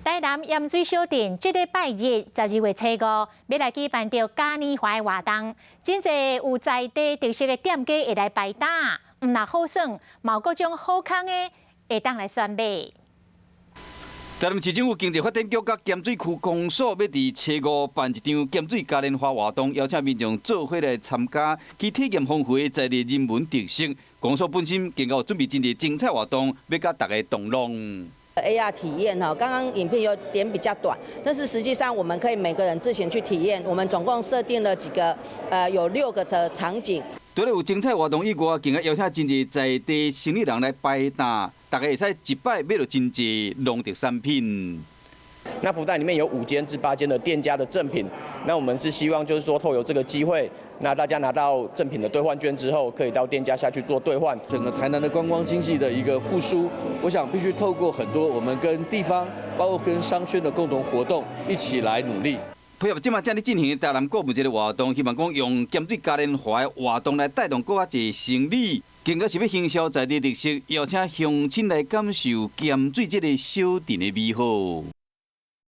台南鹽水小鎮，這禮拜日12月初五，欲來舉辦著嘉年華的活動，真濟有在地特色的店家會來擺檔，毋但好耍，嘛有各種好康的會當來選買。台南市政府經濟發展局佮鹹水區公所欲佇初五辦一場鹹水嘉年華活動，邀請民眾做伙來參加，去體驗豐富的在地人文特色。公所本身更有準備真濟精彩活動，欲佮大家同樂。 AR 體驗哈，剛剛影片有點比較短，但是實際上我們可以每個人自行去體驗。我們總共設定了幾個，有六個的場景。除了有精彩活動以外，更加邀請真濟在地生意人來擺檔，大家會使一擺買著真濟農特產品。那福袋裡面有5間至8間的店家的贈品，那我們是希望就是說，透過這個機會，那大家拿到贈品的兌換券之後，可以到店家下去做兌換。整個台南的觀光經濟的一個復甦，我想必須透過很多我們跟地方，包括跟商圈的共同活動，一起來努力。配合這馬正咧進行的台南購物節的活動，希望講用鹹水嘉年華的活動來帶動閣較濟生意，更加是欲行銷在地特色，邀請鄉親來感受鹹水這个小鎮的美好。